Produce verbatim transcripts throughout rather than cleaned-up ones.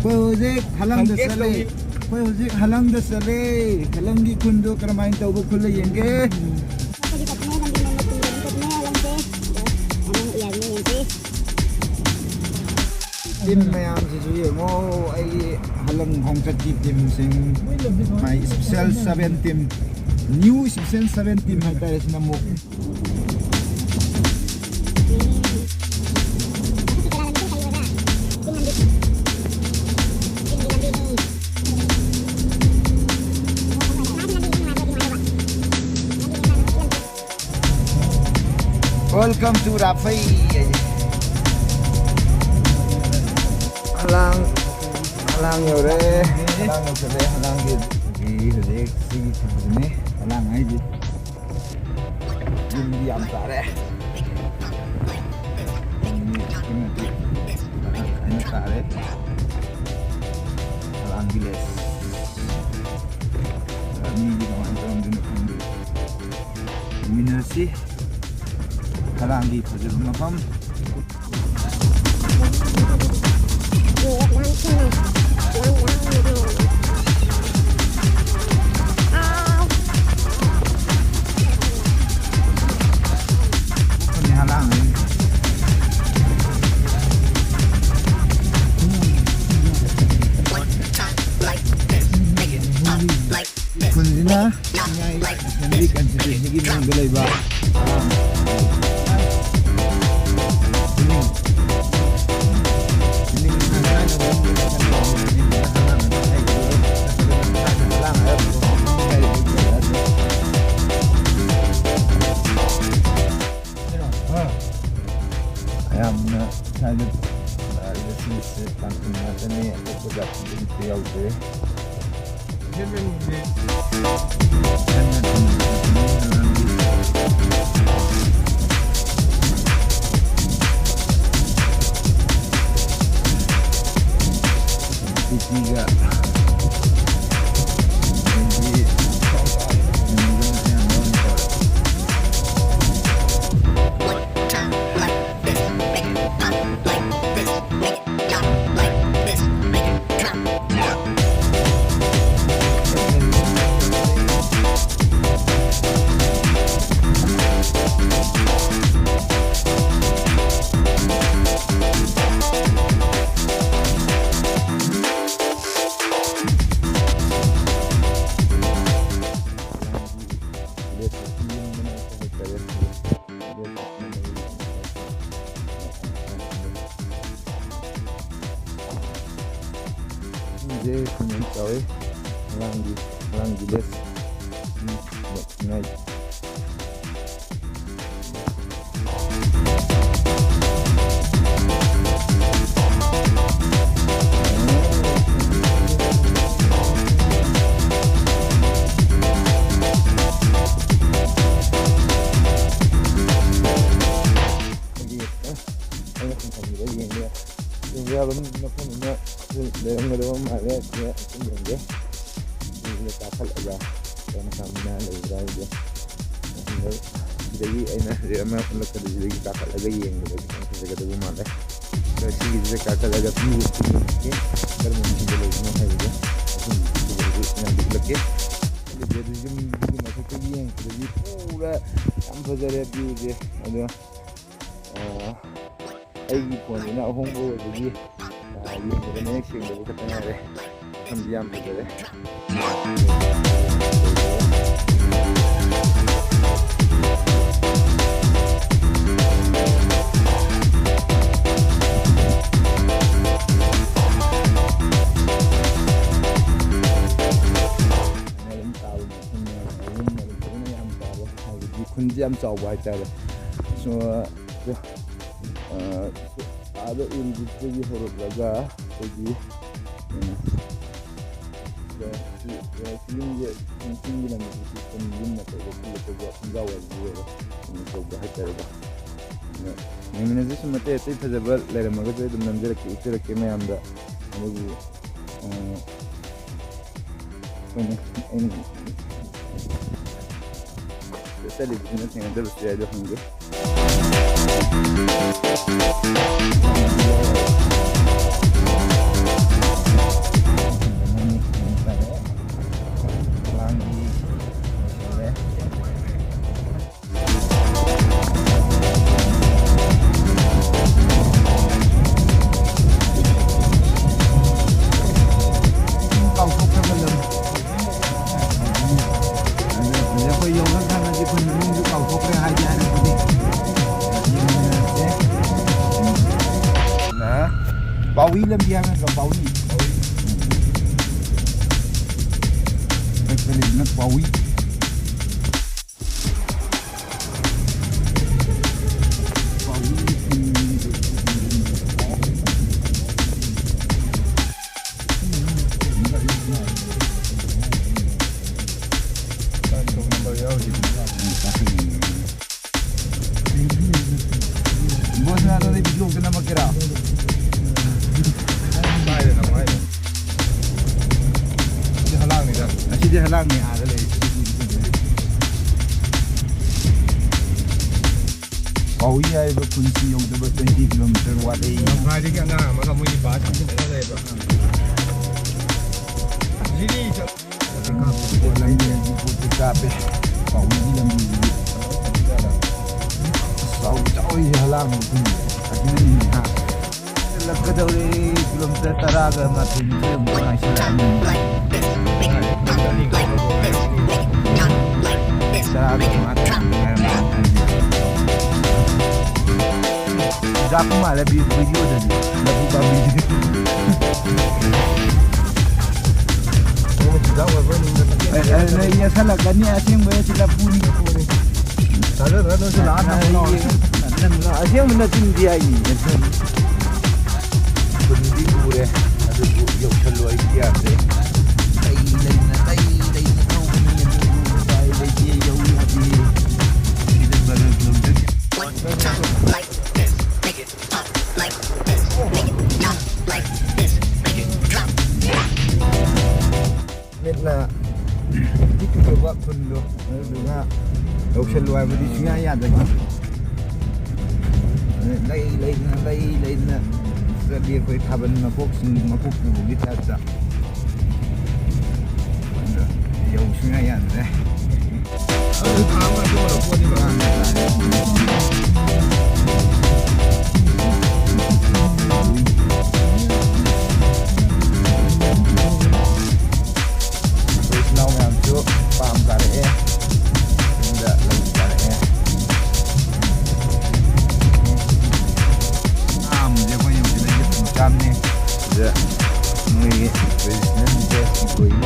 ꯑꯩꯈꯣꯏ ꯍꯧꯖꯤꯛ ꯍꯂꯪꯗ ꯆꯠꯂꯦ꯫ ꯑꯩꯈꯣꯏ ꯍꯧꯖꯤꯛ ꯍꯂꯪꯗ ꯆꯠꯂꯦ꯫ ꯍꯂꯪꯒꯤ ꯈꯨꯟꯗꯨ ꯀꯔꯝꯍꯥꯏꯅ ꯇꯧꯕ ꯈꯨꯜꯂ ꯌꯦꯡꯒꯦ꯫ ꯑꯩꯈꯣꯏꯗꯤ ꯆꯠꯄꯅꯦ, ꯂꯝꯕꯤ ꯃꯔꯛ ꯃꯔꯛ ꯆꯠꯄꯅꯦ ꯍꯂꯪꯁꯦ꯫ ꯑꯗꯣ ꯍꯂꯪ ꯌꯥꯝꯅ ꯌꯦꯡꯁꯤ꯫ ꯇꯤꯝ ꯃꯌꯥꯝꯁꯤꯁꯨ ꯌꯦꯡꯉꯣ, ꯑꯩꯒꯤ ꯍꯂꯪ ꯈꯣꯡꯆꯠꯀꯤ ꯇꯤꯝꯁꯤꯡ, my special seven team, new special seven team ꯍꯥꯏꯇꯥꯔꯦ ꯁꯤꯅ ꯑꯃꯨꯛ꯫ Welcome to ꯔꯥꯐꯩ꯫ ꯍꯂꯥꯡ, ꯍꯂꯥꯡ ꯌꯧꯔꯦ꯫ ꯍꯂꯥꯡ ꯌꯧꯁꯜꯂꯦ꯫ ꯍꯂꯥꯡꯒꯤ ꯍꯧꯖꯤꯛ ꯁꯤ ꯐꯖꯕꯅꯦ꯫ ꯍꯂꯥꯡ ꯍꯥꯏꯁꯦ꯫ ꯌꯨꯝꯗꯤ ꯌꯥꯝ ꯇꯥꯔꯦ꯫ ꯌꯨꯝꯗꯤ ꯑꯗꯨꯛꯀꯤ ꯃꯇꯤꯛ ꯃꯊꯛ ꯍꯥꯏꯅ ꯇꯥꯔꯦ꯫ ꯍꯂꯥꯡ village꯫ ꯃꯤꯗꯤ ꯀꯃꯥꯏꯅ ꯇꯧꯔꯝꯗꯣꯏꯅꯣ ꯈꯪꯗꯦ꯫ ꯌꯦꯡꯃꯤꯟꯅꯔꯁꯤ꯫ ꯍꯂꯥꯡꯒꯤ ꯐꯖꯕ ꯃꯐꯝ꯫ ꯈꯨꯟꯁꯤꯅ ꯁꯉꯥꯏ ꯑꯦꯁꯦꯝꯕ꯭ꯂꯤ ꯀꯟꯁꯇꯤꯇ꯭ꯋꯦꯟꯁꯤꯒꯤ ꯃꯅꯨꯡꯗ ꯂꯩꯕ ꯑꯌꯥꯝꯅ ꯁ꯭ꯋꯥꯏꯗ ꯂꯩꯔꯤꯕꯁꯤꯡꯁꯦ ꯇꯥꯡꯈꯨꯜ ꯉꯥꯛꯇꯅꯤ, ꯑꯇꯣꯞꯄ ꯖꯥꯇꯤꯗꯤ ꯑꯝꯇ ꯌꯥꯎꯗꯦ꯫ ꯁꯤꯇꯤꯒ ꯑꯗꯒꯤ ꯁꯦ ꯈꯨꯟ ꯌꯥꯝ ꯆꯥꯎꯋꯤ꯫ ꯃꯣꯏꯔꯥꯡꯒꯤ, ꯃꯣꯏꯔꯥꯡ village꯫ ꯎꯝ, ꯉꯥꯏ꯫ ꯑꯩꯈꯣꯏꯒꯤ, ꯑꯦ, ꯑꯩꯅ ꯁꯨꯝ ꯈꯟꯕꯗ ꯌꯦꯡꯕ ꯌꯥꯕ ꯃꯐꯝ ꯑꯃ ꯂꯩꯔꯝꯒꯗꯕ ꯃꯥꯜꯂꯦ꯫ ꯁꯤꯗ ꯑꯝꯇꯪ ꯌꯦꯡꯒꯦ꯫ ꯁꯤꯗ ꯀꯥꯈꯠꯂꯒ ꯀꯔꯝ ꯀꯔꯝꯅ ꯂꯩꯕ꯭ꯔꯥ ꯍꯥꯏꯕꯗꯣ꯫ ꯑꯗꯣ ꯁꯤꯗꯒꯤ ꯑꯩꯅ ꯍꯧꯖꯤꯛ ꯑꯃ ꯎꯠꯂꯛꯄꯗ ꯁꯤꯗꯒꯤ ꯀꯥꯈꯠꯂꯒ ꯌꯦꯡꯕꯗ ꯈꯤꯇꯪ ꯐꯖꯒꯗꯕ ꯃꯥꯜꯂꯦ꯫ ꯑꯗꯣ ꯁꯤꯒꯤꯁꯤꯗ ꯀꯥꯈꯠꯂꯒ ꯄꯨꯡ ꯌꯦꯡꯉꯛꯀꯦ, ꯀꯔꯝꯕ ꯃꯐꯝꯗ ꯂꯩꯕꯅꯣ ꯍꯥꯏꯕꯗꯣ꯫ ꯃꯐꯝꯁꯤꯗ ꯂꯩꯕꯗꯨ ꯃꯌꯥꯝꯗ ꯎꯠꯂꯛꯀꯦ꯫ ꯑꯗꯨꯗꯤ ꯑꯗꯨ ꯌꯨꯝꯗꯨꯒꯤ ꯃꯊꯛꯇꯒꯤ ꯌꯦꯡꯉꯛꯄꯗꯗꯤ ꯄꯨꯔꯥ ꯌꯥꯝ ꯐꯖꯔꯦ viewꯁꯦ꯫ ꯑꯗꯣ ꯑꯥ, ꯑꯩꯒꯤ ꯐꯣꯟꯁꯤꯅ ꯑꯍꯣꯡꯕ ꯑꯣꯏꯕꯒꯤ, ꯑꯥ, ꯌꯦꯡꯕꯗ ꯃꯌꯦꯛ ꯁꯦꯡꯗꯕ ꯈꯛꯇ ꯉꯥꯏꯔꯦ꯫ ꯃꯐꯝꯗꯤ ꯌꯥꯝ ꯐꯖꯔꯦ꯫ ꯑꯗꯨꯝ ꯇꯥꯕ ꯃꯐꯝꯅꯦ꯫ ꯌꯨꯝ ꯑꯗꯨꯝ ꯐꯖꯅ ꯌꯥꯝ ꯆꯥꯎꯕ, ꯍꯥꯏꯕꯗꯤ ꯈꯨꯟꯁꯦ ꯌꯥꯝ ꯆꯥꯎꯕ ꯍꯥꯏꯇꯥꯔꯦ꯫ ꯁꯣ, ꯑ, ꯑꯥꯗ ꯎꯔꯤꯕꯗꯒꯤ ꯍꯧꯔꯛꯂꯒ ꯑꯩꯈꯣꯏꯒꯤ, ꯎꯝ, ꯁꯤ, ꯁꯤ, ꯁꯤ ꯌꯨꯝꯁꯦ ꯆꯤꯡꯒꯤ ꯂꯝꯕꯤꯁꯤ ꯈꯨꯟ ꯌꯨꯝ ꯑꯆꯧꯕ, ꯈꯨꯜ ꯑꯆꯧꯕ, ꯈꯨꯟꯖꯥꯎ ꯍꯥꯏꯕꯗꯤ ꯑꯣꯏꯔꯦ꯫ ꯈꯨꯟ ꯑꯆꯧꯕ ꯍꯥꯏꯇꯥꯔꯦꯀꯣ꯫ ꯑꯗꯣ ꯌꯦꯡꯃꯤꯟꯅꯁꯤ ꯁꯨꯝ ꯑꯇꯩ ꯑꯇꯩ ꯐꯖꯕ ꯂꯩꯔꯝꯃꯒꯁꯨ ꯑꯗꯨꯝ ꯅꯝꯖꯔꯛꯀꯦ, ꯎꯠꯆꯔꯛꯀꯦ ꯃꯌꯥꯝꯗ꯫ ꯑꯗꯨꯕꯨ, ꯑ, ꯑꯩꯈꯣꯏꯅ, ꯑꯩꯅ ꯆꯠꯂꯤꯕꯁꯤꯅ ꯊꯦꯡꯅꯗꯕꯁꯨ ꯌꯥꯏ, ꯑꯗꯣ ꯍꯪꯒꯦ꯫ ꯀꯥꯎꯊꯣꯛꯈ꯭ꯔꯕ ꯂꯝ꯫ ꯑꯗꯨ ꯑꯩꯈꯣꯏ ꯌꯧꯔꯀꯥꯟꯗꯗꯤ ꯑꯩꯈꯣꯏ ꯃꯃꯤꯡꯗꯨ ꯀꯥꯎꯊꯣꯛꯈ꯭ꯔꯦ ꯍꯥꯏꯗꯤ ꯍꯥꯏꯔꯛꯄꯅꯤ꯫ ꯌꯦꯡꯃꯤꯟꯅꯔꯁꯦ꯫ ꯅ ꯄꯥꯎꯏ ꯂꯝꯕꯤ ꯍꯥꯏꯕ ꯅꯠꯇ꯭ꯔꯣ? ꯄꯥꯎꯏ꯫ ꯂꯩꯕꯅ ꯄꯥꯎꯏ꯫ ꯕꯣꯁ, ꯅꯪ ꯑꯗꯨꯗꯤ ꯚꯤꯗꯤꯑꯣ ꯑꯝꯇ ꯅꯝꯃꯛꯀꯦꯔꯥ? ꯀꯥꯏꯗ ꯅꯝꯃꯣ ꯍꯥꯏꯅꯣ? ꯁꯤꯗꯤ ꯍꯂꯥꯡꯅꯤꯗ꯫ ꯑꯁꯤꯗꯤ ꯍꯂꯥꯡꯅꯤ, ꯑꯥꯗ ꯂꯩ꯫ ꯄꯥꯎꯏ ꯍꯥꯏꯕ ꯈꯨꯟꯁꯤ ꯌꯧꯗꯕ twenty kilometer ꯋꯥꯠꯂꯤ꯫ ꯂꯝꯈꯥꯏꯗꯒꯤ ꯑꯉꯥꯡ ꯑꯃꯒ ꯃꯣꯏꯒꯤ ꯕꯥꯁ ꯈꯤꯇꯪ ꯂꯩꯕ꯫ ꯖꯤꯔꯤ ꯆꯠ- ꯂꯝꯕꯤ ꯄꯣꯠꯇꯤ ꯀꯥꯞꯄꯦ꯫ ꯄꯥꯎꯃꯤꯒꯤ ꯂꯝꯕꯤꯁꯤꯗꯤ ꯆꯥꯎ ꯆꯥꯎꯔꯤꯁꯦ ꯍꯂꯥꯡ ꯃꯐꯝꯁꯦ꯫ ꯑꯗꯨꯅꯅꯤꯅꯦ ꯍꯥ꯫ ꯆꯠꯂꯛꯀꯗꯧꯔꯦ꯫ ꯀꯤꯂꯣꯃꯤꯇꯔ ꯇꯔꯥꯒ ꯃꯥꯊꯣꯏ ꯅꯤꯊꯣꯏ ꯑꯃꯨꯛ ꯉꯥꯏꯁꯤꯜꯂꯛꯑꯅꯤ꯫ ꯇꯔꯥꯒ ꯃꯉꯥ ꯉꯥꯏꯔꯝꯃꯅꯤ꯫ ꯖꯥꯛꯄ ꯃꯥꯜꯂꯦ ꯚꯤ-, ꯚꯤꯗꯤꯑꯣꯗꯗꯤ꯫ ꯂꯐꯨ ꯄꯥꯝꯕꯤꯁꯤꯗꯤ꯫ ꯑꯦ, ꯑꯦ, ꯅꯣꯏ ꯌꯦꯠꯁꯜꯂꯛꯀꯅꯤ, ꯑꯁꯦꯡꯕ ꯍꯥꯏꯁꯤ ꯂꯐꯨꯅꯤ꯫ ꯊꯥꯖꯗ꯭ꯔ ꯅꯣꯏꯁꯨ ꯂꯥꯛꯑ ꯅꯪ ꯂꯥꯛꯑꯣ꯫ ꯑꯁꯦꯡꯕ ꯅꯠꯇꯤꯟꯗꯤ ꯍꯥꯏꯅꯤ꯫ ꯈꯨꯟꯗꯤ ꯎꯔꯦ, ꯑꯗꯨꯕꯨ ꯌꯧꯁꯜꯂꯨ ꯑꯩꯗꯤ ꯌꯥꯗ꯭ꯔꯦ꯫ ꯂꯩ ꯂꯩꯅ, ꯂꯩ ꯂꯩꯅ ꯊꯧꯕꯅꯤ, ꯑꯗꯨꯕꯨ ꯎꯄꯥꯏ ꯂꯩꯇꯦ, ꯌꯧ ꯌꯥꯗꯦ꯫ ꯁꯤꯗ ꯕꯔ ꯀꯤꯂꯣꯃꯤꯇꯔ ꯃꯤꯠꯅ ꯄꯤꯛꯂꯤꯕ ꯈꯨꯟꯗꯣ ꯑꯗꯨꯗꯨꯅ ꯌꯧꯁꯜꯂꯨ ꯍꯥꯏꯕꯗꯤ ꯁꯨꯡꯌꯥ ꯌꯥꯗꯕ꯫ ꯂꯩ ꯂꯩꯅ, ꯂꯩ ꯂꯩꯅ ꯆꯠꯂꯤ ꯑꯩꯈꯣꯏ ꯊꯥꯕꯜ ꯃꯀꯣꯛꯁꯤꯡ, ꯃꯀꯣꯛ ꯄꯨꯕꯒꯤ ꯇꯥꯏꯞꯇ꯫ ꯑꯗꯣ ꯌꯧ ꯁꯨꯡꯌꯥ ꯌꯥꯗ꯭ꯔꯦ꯫ ꯑꯩꯈꯣꯏ ꯏꯆꯤꯜ ꯏꯅꯥꯎ ꯃꯌꯥꯝꯁꯨ ꯄꯥꯝ ꯀꯥꯔꯛꯑꯦ, ꯌꯨꯝꯗ ꯂꯧ ꯀꯥꯔꯛꯑꯦ꯫ ꯄꯥꯝꯁꯦ ꯑꯩꯈꯣꯏ ꯌꯨꯝꯁꯤꯗꯒꯤ ꯄꯨꯡ ꯆꯥꯝꯅꯤ꯫ ꯁꯤꯗ ꯃꯣꯏꯒꯤ traditional dress ꯄꯨꯊꯣꯛꯏ꯫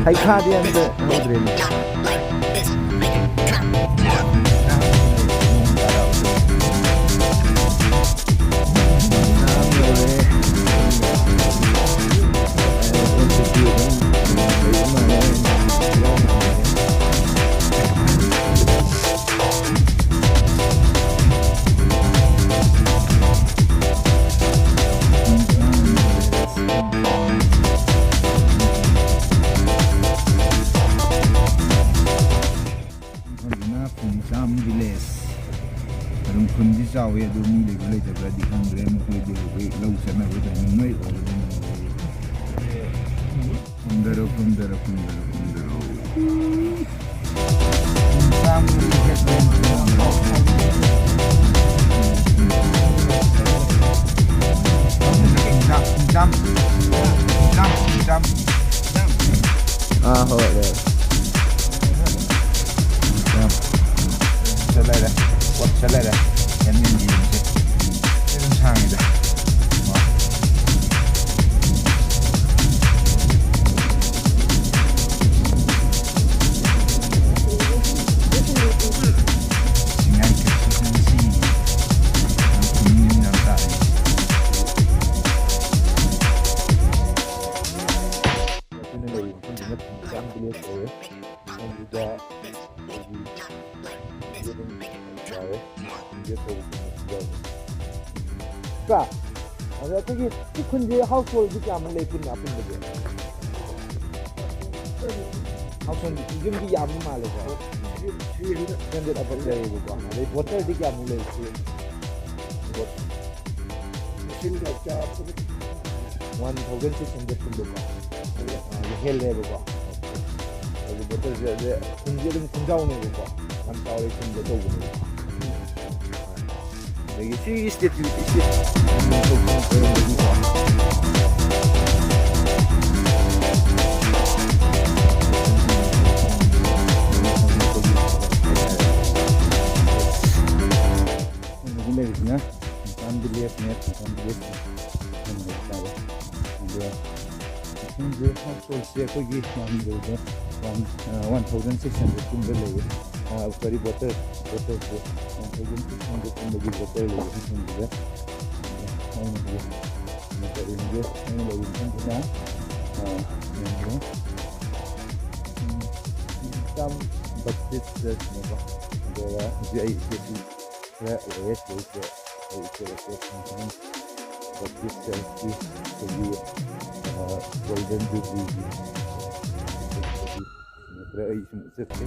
ꯍꯩꯈꯥꯗꯤ ꯑꯝꯇ ꯍꯧꯗ꯭ꯔꯦꯅꯦ꯫ ꯃꯐꯝꯁꯤꯅ ꯐꯨꯟꯆꯥꯝ ꯚꯤꯂꯦꯖ꯫ ꯑꯗꯨꯝ ꯈꯨꯟꯗꯤ ꯆꯥꯎꯋꯤ, ꯑꯗꯨ ꯃꯤ ꯂꯩꯕ꯭ꯔꯥ ꯂꯩꯇꯕ꯭ꯔꯥꯗꯤ ꯈꯪꯗ꯭ꯔꯦ꯫ ꯃꯈꯣꯏꯗꯤ ꯍꯧꯖꯤꯛ ꯂꯧ ꯆꯠꯅꯕ ꯇꯥꯏꯃꯤꯡ ꯂꯣꯏ ꯑꯣꯏꯔꯕꯅꯤꯅ ꯍꯧꯖꯤꯛ ꯀꯨꯝꯊꯔꯣ, ꯀꯨꯝꯊꯔꯣ, ꯀꯨꯝꯊꯔꯣ, ꯀꯨꯝꯊꯔꯣ꯫ ꯑꯥ, ꯍꯣꯏ, ꯍꯣꯏ꯫ ꯌꯥꯝ ꯆꯠ ꯂꯩꯔꯦ, ꯄꯣꯠ ꯆꯠ ꯂꯩꯔꯦ꯫ ꯑꯦꯝ ꯑꯦꯟ ꯖꯤ ꯑꯦꯝꯁꯦ ꯑꯗꯨꯝ ꯁꯥꯡꯉꯤꯗ꯫ ꯁꯤꯡꯉꯥꯏ ꯀꯟꯁꯇꯤꯇ꯭ꯋꯦꯟꯁꯤ꯫ ꯌꯥꯝ ꯈꯨꯅꯤꯡ ꯌꯥꯝ ꯇꯥꯔꯦ꯫ ꯑꯩꯈꯣꯏꯅ ꯂꯩꯔꯤꯕ ꯃꯐꯝꯁꯤꯅ ꯐꯨꯟꯆꯥꯝ ꯚꯤꯂꯦꯖ ꯑꯣꯏꯌꯦ꯫ ꯃꯐꯝꯁꯤꯗ ꯑꯩꯈꯣꯏꯒꯤ ꯌꯥꯎꯋꯦ꯫ ꯀꯣ? ꯑꯗꯣ ꯑꯩꯈꯣꯏꯒꯤ ꯁꯤ ꯈꯨꯟꯁꯦ ꯍꯥꯎꯁ ꯍꯣꯜꯗꯤ ꯀꯌꯥꯃꯨꯛ ꯂꯩ ꯄꯨꯟꯅ ꯑꯄꯨꯟꯕꯁꯦ? ꯍꯥꯎꯁ ꯍꯣꯜ ꯌꯨꯝꯗꯤ ꯌꯥꯝꯕ ꯃꯥꯜꯂꯦꯀꯣ? ꯊ꯭ꯔꯤ ꯍꯟꯗ꯭ꯔꯦꯠ ꯑꯕꯞ ꯂꯩꯌꯦꯕꯀꯣ꯫ ꯑꯗꯩ ꯚꯣꯇꯔꯗꯤ ꯀꯌꯥꯃꯨꯛ ꯂꯩ ꯁꯤ? ꯚꯣꯠ ꯃꯁꯤꯡꯗ ꯀꯌꯥ? ꯋꯥꯟ ꯊꯥꯎꯖꯟ ꯁꯤꯛꯁ ꯍꯟꯗ꯭ꯔꯦꯠ ꯀꯨꯝꯕꯀꯣ? ꯑꯥ, ꯍꯦꯜꯂꯦꯕꯀꯣ꯫ ꯑꯗꯨ ꯚꯣꯇꯔꯁꯦ ꯑꯗꯩ ꯈꯨꯟꯁꯦ ꯑꯗꯨꯝ ꯈꯨꯟꯖꯥꯎꯅꯦꯕꯀꯣ꯫ ꯌꯥꯝ ꯆꯥꯎꯔꯦ, ꯈꯨꯟꯁꯦ ꯑꯆꯧꯕꯅꯦꯕ꯫ ꯑꯗꯒꯤ ꯁꯤꯒꯤ ꯁ꯭ꯇꯦꯠꯀꯤ ꯁ꯭ꯇꯦꯠ ꯍꯧꯖꯤꯛ ꯂꯩꯔꯤꯁꯤꯅ ꯃꯄꯥꯟ ꯚꯤꯂꯦꯖꯅꯦ, ꯃꯄꯥꯟ ꯚꯤꯂꯦꯖ ꯍꯥꯏꯇꯥꯔꯦ꯫ ꯑꯗꯣ ꯁꯤꯡꯁꯦ ꯍꯥꯎꯁ ꯍꯣꯜꯁꯦ ꯑꯩꯈꯣꯏꯒꯤ ꯌꯥꯝ ꯂꯩꯕ, ꯋꯥꯟ ꯋꯥꯟ ꯊꯥꯎꯖꯟ ꯁꯤꯛꯁ ꯍꯟꯗ꯭ꯔꯦꯠꯀꯨꯝꯕ ꯂꯩꯌꯦ꯫ ꯀꯔꯤ ꯕꯣꯇꯜ ꯕꯣꯇꯜꯁꯦ ꯋꯥꯟ ꯊꯥꯎꯖꯟ ꯁꯤꯛꯁ ꯍꯟꯗ꯭ꯔꯦꯠꯀꯨꯝꯕꯒꯤ ꯕꯣꯇꯜ ꯂꯩꯌꯦ ꯁꯤꯁꯤꯡꯁꯤꯗ꯫ ꯑꯩꯅ ꯍꯧꯖꯤꯛ ꯀꯩꯅꯣ ꯇꯧꯔꯤꯁꯦ, ꯑꯩꯅ ꯂꯩꯔꯤꯕ ꯃꯐꯝꯁꯤꯅ ꯌꯦꯡꯕꯤꯌꯨ꯫ ꯁꯝ ꯕꯞꯇꯤꯁ ꯆꯔꯆꯅꯦꯕꯣ꯫ ꯑꯗꯨꯒ ꯍꯧꯖꯤꯛ ꯑꯩ ꯏꯁꯇꯦꯠꯇꯤ ꯈꯔ ꯂꯩꯔꯦ, ꯁꯤꯗꯩꯁꯤꯗ ꯑꯩ ꯏꯁꯇꯦꯠ ꯑꯦꯁꯣꯁꯤꯌꯦꯁꯟ ꯕꯞꯇꯤꯁ ꯆꯔꯆꯀꯤ ꯑꯩꯈꯣꯏꯒꯤ ꯒꯣꯜꯗꯟ ꯖꯨꯕ꯭ꯂꯤꯒꯤ ꯈꯔ ꯑꯩ ꯁꯨꯝ ꯎꯠꯆꯔꯛꯀꯦ꯫